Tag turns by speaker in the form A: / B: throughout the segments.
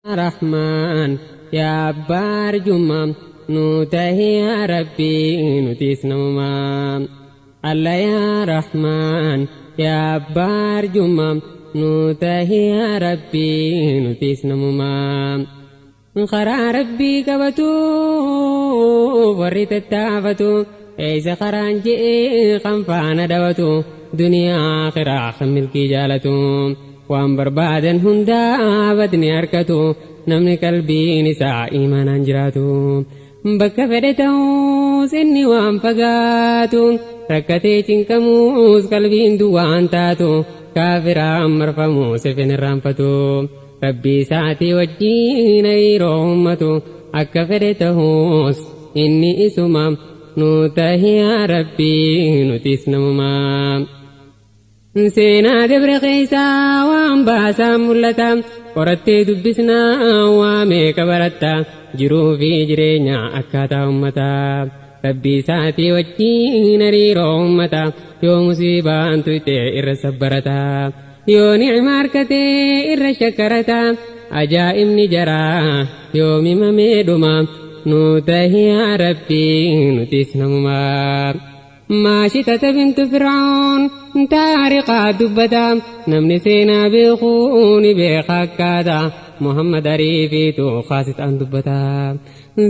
A: Rahmaan yaa abbaa arjummaa nuu tahi yaa Rabbii nutis namumaa. Alla yaa Rahmaan yaa abbaa arjummaa nuu tahi yaa Rabbii nutis namumaa. Karaa Rabbii qabatu warri tattaafatu eessa karaan je'ee kan faana dhawatu duniyaa akhiraa kan milkii jaalatu. Waan barbaadan hundaa badni harkatu namni qalbiin isaa imaanaan jiraatu. Bakka fedhe ta'uus inni waan fagaatu rakkatee cinqamuus qalbiin duwwaan taatu kaafiraan marfamuus ifin irraanfatu. Rabbii isaatii wajjiin hariiroo uummatu akka fedhe ta'uus inni isuma nuu tahi yaa Rabbii nutis namumaa. Seenaa dabre keessaa waan baasaa mul'ata qorattee dubbisnaa waa meeqa baratta jiruu fi jireenya akkaataa uummataa. Rabbii isaatii wajjiin hariiroo uummata yoo musiibaan tuyte irra sabbarata yoo ni'ima harkatee irra shakkarata ajaa'ibni jaraa yoo mimamee dhuma nuu tahi yaa Rabbii nutis namumaa. Maashitata bintu Fir'aun taariqaa dubbata namni seenaa beekuu ni beeka akkaataa Muhammad Ariifiitu kaasixaan dubbata.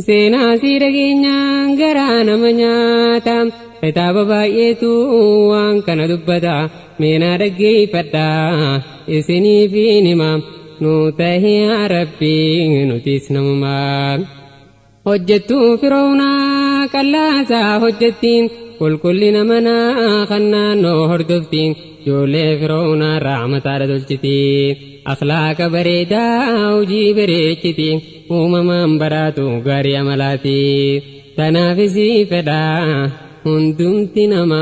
A: Seenaa sii dhageenyaan garaa nama nyaata kitaaba baay'eetu waan kana dubbata meenaa dhaggeeffadhaa isiniif hima nuu tahi yaa Rabbii nutis namumaa. Hojjettuu Fir'aunaa qallaasaa hojjettiin qulqullina manaa kan naannoo hordoftiin ijoollee Fir'aunaa irraa mataadha tolchiti. Akhlaaqa bareedaa hojii bareechiti uumamaan badhaatu gaarii amalaati. Tanaaf isii fedhaa hundumti nama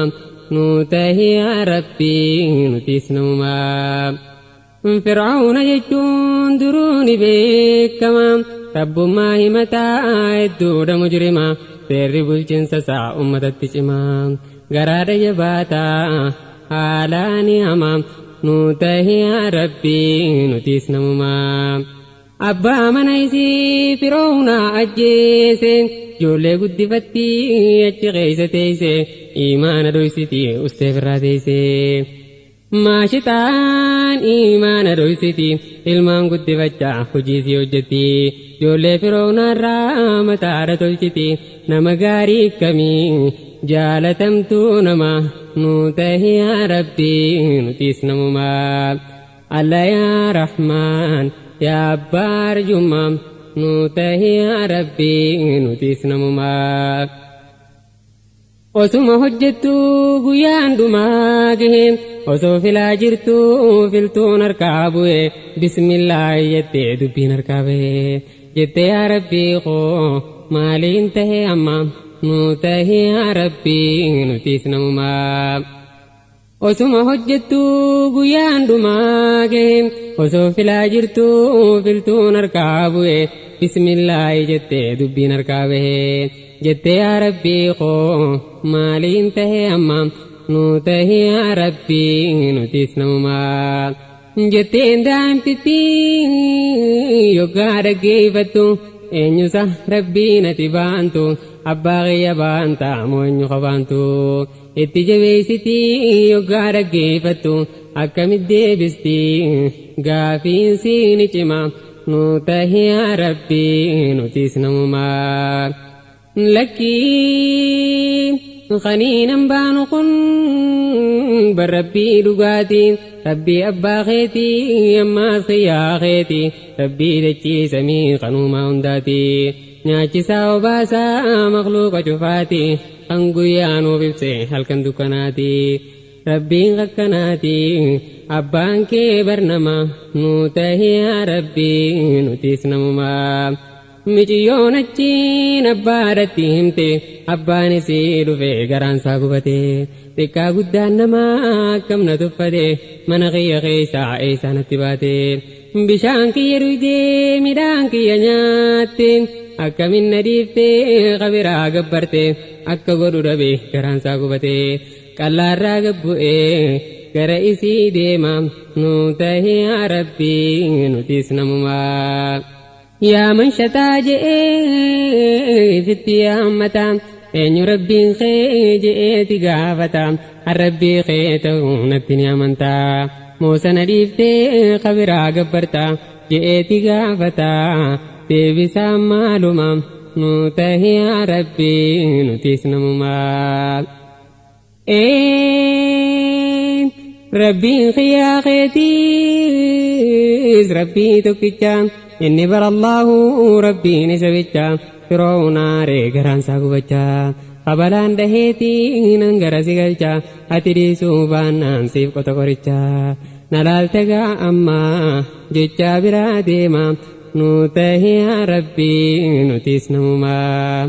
A: nuu tahi yaa Rabbii nutis namumaa. Fir'auna jechuun duruu ni beekama. Rabbummaa himataa hedduudha mujrima. Seerri bulchiinsa isaa uummatatti cima. Garaadha jabaataa haalaa ni hama. Nuu tahi yaa Rabbii nutis namumaa. Abbaa mana isii Fir'auna ajjeese. Ijoollee guddifatti achi keessa teesse. Imaana dhoysiti ustee firraa teesse. Maashitaan imaana dhoysiti ilmaan guddifachaa hojii sii hojjetti ijoollee Fir'aunaarraa mataadha tolchiti nama gaarii kamii jaalatamtuu nama nuu tahi yaa Rabbii nutis namumaa. Alla yaa Rahmaan yaa abbaa arjummaa nuu tahi yaa Rabbii nutis namumaa. Osuma hojjettu guyyaan dhumaa gahe osoo filaa jirtu filtuun harkaa bu'e bismillaahi jettee dubbiin harkaa bahe jettee yaa Rabbii koo maaliin tahe amma nuu tahi yaa Rabbii nutis namumaa. Osuma hojjettu guyyaan dhumaa gahe osoo filaa jirtu filtuun harkaa bu'e bismillaahi jettee dubbiin harkaa bahe jettee yaa Rabbii koo maaliin tahe amma nuu tahi yaa Rabbii nutis namumaa. Jetteen daa'imtitti yoggaa dhaggeeffattu eenyusa Rabbiin ati baantu abbaa kiyya baanta moo eenyu qabaantu itti jabeessiti yoggaa dhaggeeffattu akkamit deebisti gaafiin siini cima nuu tahi yaa Rabbii nutis namumaa. Lakkii kaniinan baanu kun bar Rabbii dhugaati Rabbii abbaa keetii ammaas kiyyaa keeti Rabbii dachii samii kanuumaa hundaati nyaachisaa obaasaa makluuqa cufaati kan guyyaa nuuf ibse halkan dukkanaati Rabbiin akkanaati abbaan kee bar nama nuu tahi yaa Rabbii nutis namumaa. Miciyyoon achiin abbaadhatti himte abbaan isii dhufe garaan isaa gubate xiqqaa guddaan namaa akkam na tuffate mana kiyya keessaa eessaa natti baate bishaan kiyya dhuydee midhaan kiyya nyaatte akkamin na dhiiftee kabiraa gabbarte akka godhu dhabe garaan isaa gubate qallaarraa gabbu'ee gara isii deema nuu tahi yaa Rabbii nutis namumaa. Yaa manshataa je'ee ifitti yaammata eenyu rabbiin kee je'eeti gaafata harrabbii kee ta'uu natti ni amantaa moosana dhiiftee kabiraa gabbarta je'eeti gaafata deebisaan maaluma nu tahi yaa rabbii nutis namumaa. Rabbiin xiyyaa keetiis rabbii tokkicha inni bara Allahu rabbiin isa bicha Fir'aawnaa garaan isaa gubachaa kabalaan dhaheetii nan gara si galcha ati dhiisuu baannaan siif qota qorichaa na laalte gaa ammaa jechaa biraa deema nu tahi yaa rabbii nutis namumaa.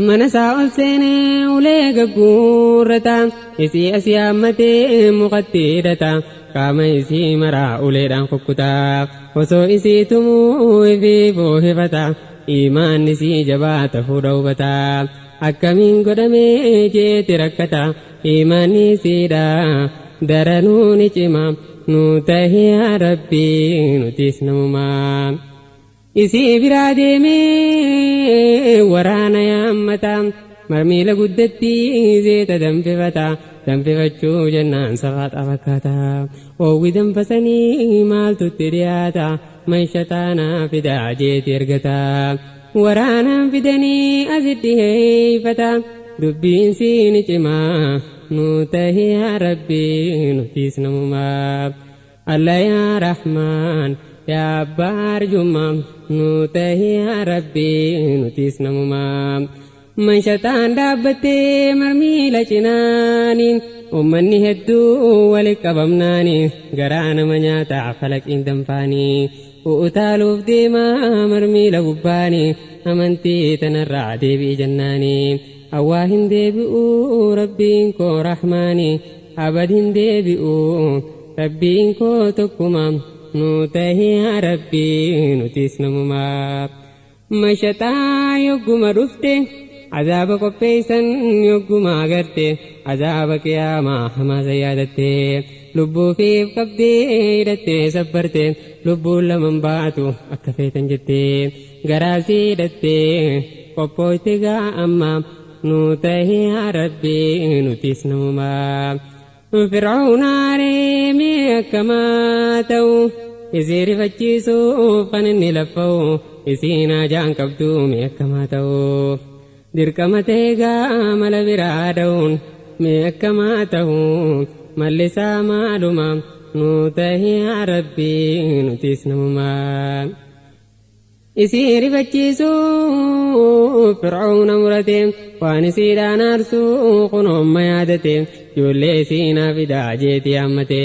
A: Mana isaa ol seenee ulee gagguurrata isii as yaammatee mukatti hidhata qaama isii maraa uleedhaan kukkutaa osoo isii tumuu ifii boohifata iimaan isii jabaata fuudha hubata akkamiin godhamee jeeti rakkata iimaanni isiidha daranuu ni cima nu tahi yaa rabbii nutis namumaa. Isii biraa deemee waraana yaammata marmiila guddatti zeeta danfifata danfifachuu jennaan safaaxaa fakkaata oowwi danfasanii maaltu itti dhiyaata manshataa fidaa jeeti ergata waraanaan fidanii asitti heeyfata dubbiin siini cimaa nu tahi yaa rabbii nutis namumaa. Allah yaa Rahmaan yaa Abbaa arjummaa nu tahi yaa Rabbii nutis namumaa. Manshataan dhaabbattee marmiila cinaani ummanni hedduu walitti qabamnaani garaa nama nyaataa falaqiin danfaanii utaaluuf deemaa marmiila gubbaani amantii tanarraa deebi'i jennaani awwaa hin deebi'uu rabbiin koo rahmaani abad hin deebi'uu rabbiin koo tokkuma nu tahi yaa rabbii nutis namumaa. Mashaxaa yogguma dhufte azaaba qopheessan yogguma agarte azaaba qiyaamaa hamaasa yaadatte lubbuufiif qabdee hidhattee sabbarte lubbuun laman baatu akka feetan jettee garaasii hidhattee qophooyte gaa amma nu tahi yaa rabbii nutis namumaa. Fir'aawnaa mee akkamaa ta'u isii rifachiisuuf kan inni laffa'u isiin ajaan qabdu mee akkamaa ta'u dirqama ta'e gaa mala biraa dha'uun mee akkamaa ta'u mallisaa maaluma nu tahi yaa rabbii nutis namumaa. Isii rifachiisuuf Fir'aawna murate waan isiidhaan aarsuu kunoomma yaadate ijoollee isii naa fidaa jeeti yaammate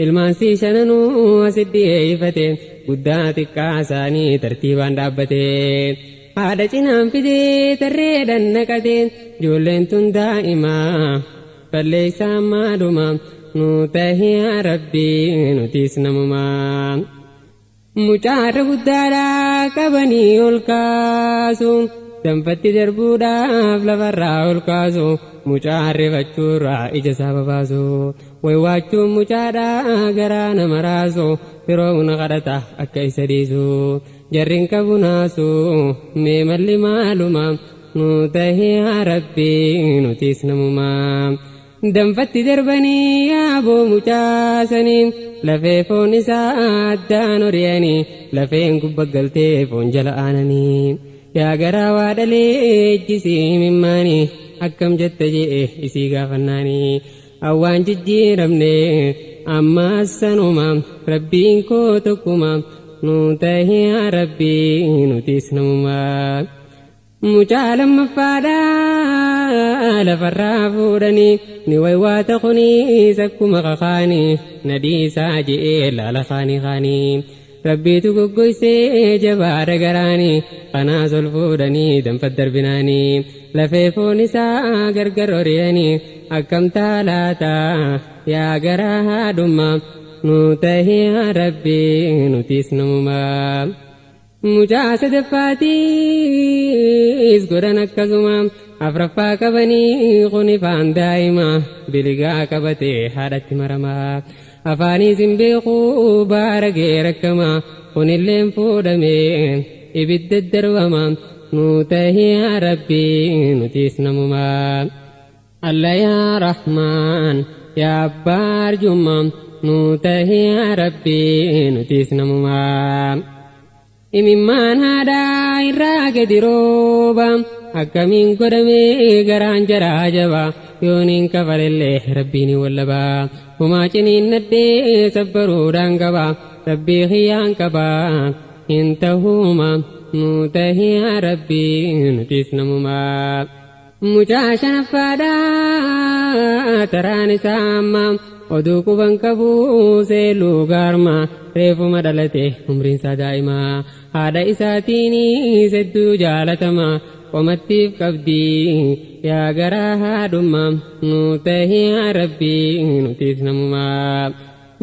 A: ilmaan sii shananuu asitti eeyyifate guddaa xiqqaa isaanii tartiibaan dhaabbate haadha cinaan fidee tarreedhaan naqate ijoolleen tun daa'imaa balleessaa maaluma nu tahi yaa rabbii nutis namumaa. Mucaarra guddaadhaa qabanii ol kaasu danfatti darbuudhaaf lafarraa ol kaasu mucaa rifachuurraa ija isaa babaasu wayywaachuun mucaadhaa garaa nama raasu firoomna kadhata akka isa dhiisu jarrin qabu naasu mee malli maaluma nu tahi yaa rabbii nutis namumaa. Danfatti darbanii yaaboo mucaasanii lafee foon isaa addaan ori'anii lafeen gubba galtee foon jala aananii yaa garaa waa dhalee ejjisii mimmaanii akkam jette je'e isii gaafannaanii awwaan jijjiiramne ammaas sanuma rabbiin koo tokkuma nu tahi yaa rabbii nutis namumaa. Mucaa lammaffaadhaa lafarraa fuudhanii ni waywaata kunis akkuma kakaanii nadhiisaa je'ee laala kaanii kaanii rabbiitu goggoysee jabaadha garaanii kanaas ol fuudhanii danfa darbinaanii lafee foon isaa gargar ori'anii akkam taalaata yaa garaa haadhummaa nu tahi yaa rabbii nutis namumaa. Mucaa sadaffaatiis godhan akkasuma afraffaa qabanii kun ifaan daa'ima biligaa qabatee haadhatti maramaa afaaniis hin beeku baaragee rakkama kunilleen fuudhamee Ibidda darbama nuu tahi yaa rabbii nutis namumaa. Alla yaa Rahmaan yaa abbaa arjummaa nuu tahi yaa rabbii nutis namumaa. Imimmaan haadhaa irraa gadi rooba akkamiin godhamee garaan jaraa jaba yooniin kafalellee rabbiin wallaba homaa ciniinnadhee sabbaruudhaan qaba rabbii kiyyaan qaba hin tahuuma nuu tahi yaa rabbii nutis namumaa. Mucaa shanaffaadhaa taraan isaa amma oduu quban qabu seeluu gaarma reefuma dhalate umriin isaa daa'ima haadha isaatiin hedduu jaalatama qomattiif qabdii yaa garaa haadhumma nuu tahi yaa rabbii nutis namumaa.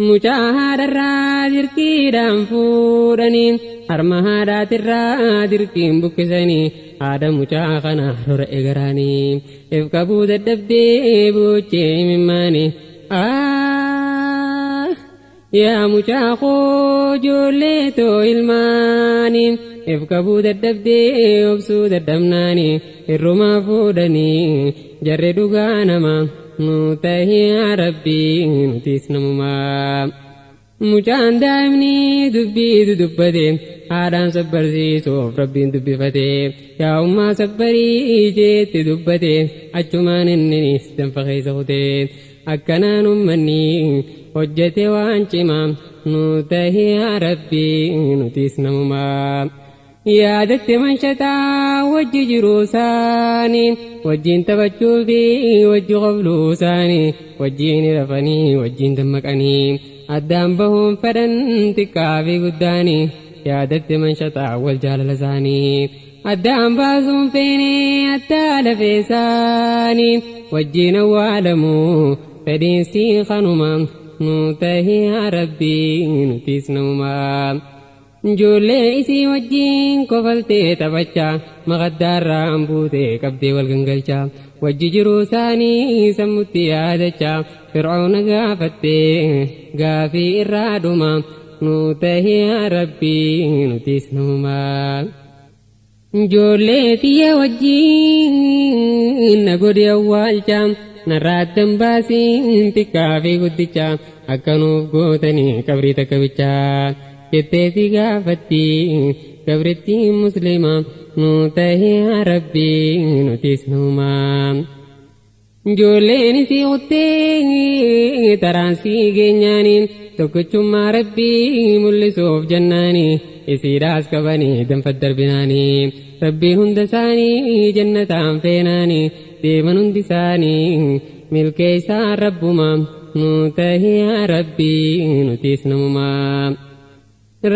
A: Mucaa haadharraa dirqiidhaan fuudhanii harma haadhaatirraa dirqiin buqqisanii haadha mucaa kana rora'e garaanii if qabuu dadhabdee boochee imimmaanii. Yaa mucaa koo ijoollee too ilmaanii if qabuu dadhabdee obsuu dadhabnaanii hirrumaa fuudhanii jarri dhugaa nama nuu tahi yaa rabbii nutis namumaa. Mucaan daa'imni dubbii dubbate haadhaan sabbarsiisuuf rabbiin dubbifate yaa ummaa sabbarii jeetti dubbate achumaan inninis danfa keessa kute akkanaan ummanni hojjete waan cimaa nuu tahi yaa rabbii nutis namumaa. Yaadatte manshataa wajji jiruu isaanii wajjin taphachuu fi wajji qobluu isaanii wajjin rafanii wajjin dammaqanii addaan bahuun fedhan xiqqaa fi guddaanii yaadatte manshataa wal jaalala isaanii addaan baasuun feenee addaa lafee isaanii wajjin awwaalamuu fedhiinsi kanuma nuu tahi yaa rabbii nutis namumaa. Ijoollee isii wajjin kofaltee taphachaa maqaddaarraan buutee qabdee wal gangalchaa wajji jiruu isaanii sammutti yaadachaa fir'auna gaafattee gaafii irraa dhuma nuu tahi yaa rabbii nutis namumaa. Ijoollee tiyya wajjin na godhi awwaalcha narraa addan baasiin xiqqaa fi guddicha akka nuuf gootanii qabrii takka bichaa. Jetteeti gaafatti gabrittiin muslima nuu tahi yaa rabbii nutis namumaa. Ijoolleen isii kuttee taraan sii geenyaanii tokkichummaa rabbii mul'isuuf jennaanii isiidhaas qabanii danfa darbinaanii rabbiin hunda isaanii jannataan feenaanii deeman hundi isaanii milkeessaan rabbuma nuu tahi yaa rabbii nutis namumaa.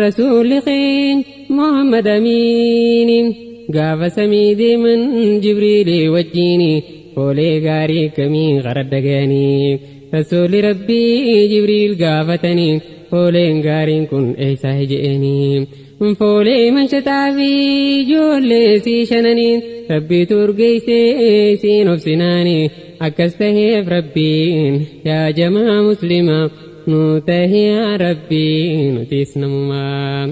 A: Rasuulli keenya Muhammad Amiini gaafa samii deeman Jibriilii wajjiini foolee gaarii kamii qaradda ga'anii Rasuulli rabbii Jibriil gaafatanii fooleen gaariin kun eessaa je'anii foolee manshataa fi ijoollee sii shananii rabbiitu urgeessee isiin obsinaanii akkas taheef rabbiin yaa jamaa muslimaa nuu tahi yaa rabbii nutis namumaa.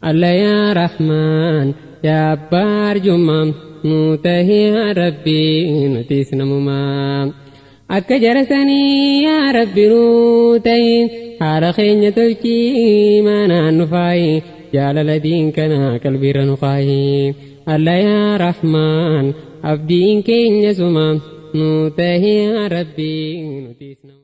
A: Alla yaa Rahmaan yaa abbaa arjummaa nuu tahi yaa rabbii nutis namumaa. Akka jarasanii yaa rabbi nuu tahi haala keenya tolchii maanaan nu faayi jaalala diin kana qalbiirra nu kaayi. Alla yaa Rahmaan abdiin keenya suma nuu tahi yaa rabbii nutis namumaa.